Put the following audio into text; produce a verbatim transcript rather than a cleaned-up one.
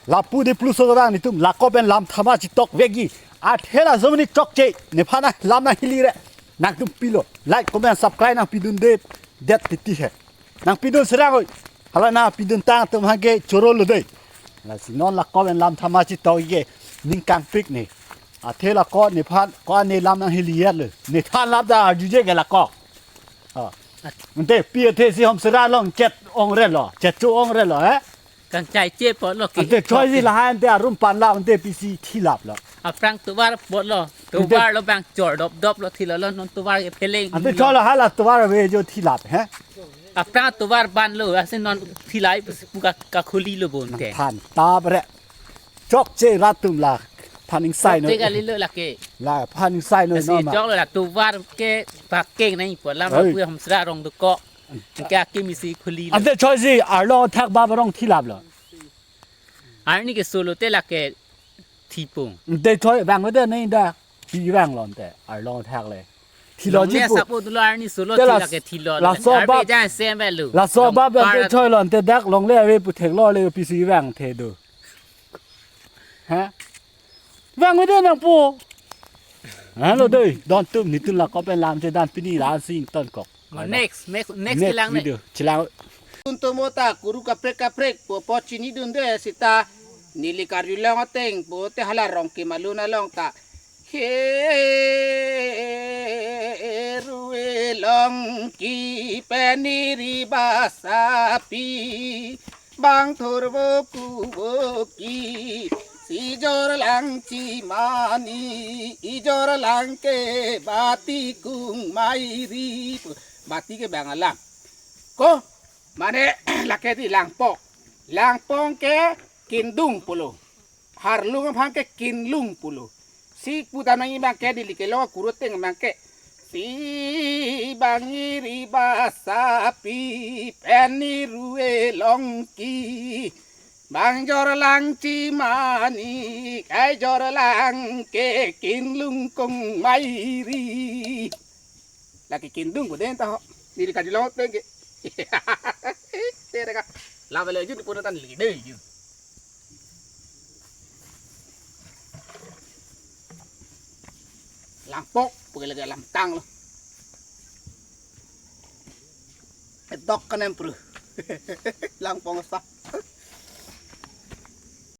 Lapu de plus orang nitum, lako pen lam thama chitok vekji. Athe la jomni chokche, nephan lam nanghili re. Nangtum pilo. Like, comment, subscribe nangpidunde. Det titi he. Nangpidun serang oi. Hala nangpiduntang atum hangke choro lo dei. Lasi non lako pen lam thama chitok ke ning kangpik ne. Athe lako nephan ko ne lam nanghili ya lo. Nephan lam ta arjuje ke lako. Ha. Ante pi athe si Homsera along chet ong re lo. Chet chu ong re lo, eh? Kangchai che apotlo ke. Ante choi si lahai ante arum pan lap ante pisi thilap lo. Aphrang tovar apotlo. Ante tovar lo bang chor dop dop lo thilo lo, non tovar ke pheleng. Ante choi lo hala tovar ave jo thilap, he? Aphrang tovar ban lo, asin non thilai pu ka, kakhuli lo bonte. Than ta bre. Chokche rat atum la. Phan ingsai no. Chokche kali lo lake. La phan ingsai no. Asi no ma. Chok lo la tovar ke pakeng nai apot lam. Oi. Lapu Homsera arong dokok. Ke akimi si khuli lo. Ante choi si arlo thak ba barong thilap lo. Arni ke solo te lake thipung. Ante choi bang de nai da. Pi bang lo ante arlo thak le. Thilo. Longle ji pu. Sapo dulo arni solo. Te la thila ke thilo. Laso arbe ba, jan sem lo. Laso ba ba te choi lo ante dak longle ave pu thek lo le pisi bang the do. Ha? Bang de nangpo. Halo doi, don tum nitum lako pen lam chedan pini la sing tonkok. Next, next, next. Next kelang ne. Video, chelang. Tuntumo ta kuru kaprek kaprek po po chinidunde seta neli karjulong ateng po te hala Rongkim alun along ta. He rue Longki pen iri basapi. Bang thurbo kubo ki, si jorlang chimani, i jorlang ke bati kung mairi. Bati ke bang alam. Ko, mane lake di langpok. Langpok ke kindung pulo. Harlung abang ke kinlung pulo. Si puta nang ibang ke dili ke lo kuru ateng abang ke. Si bang iri basapi pen iri rue Longki. Bang jorlang chimani, kai jorlang ke kinlung kung mairi. Lake kindung ko den ta ho. Neli karjulong ateng ke. Tere ka. Lave le jun puna tan li dei jun. Langpok, pukul lagi langtang lo. Dok kanem pru. Langpok sa.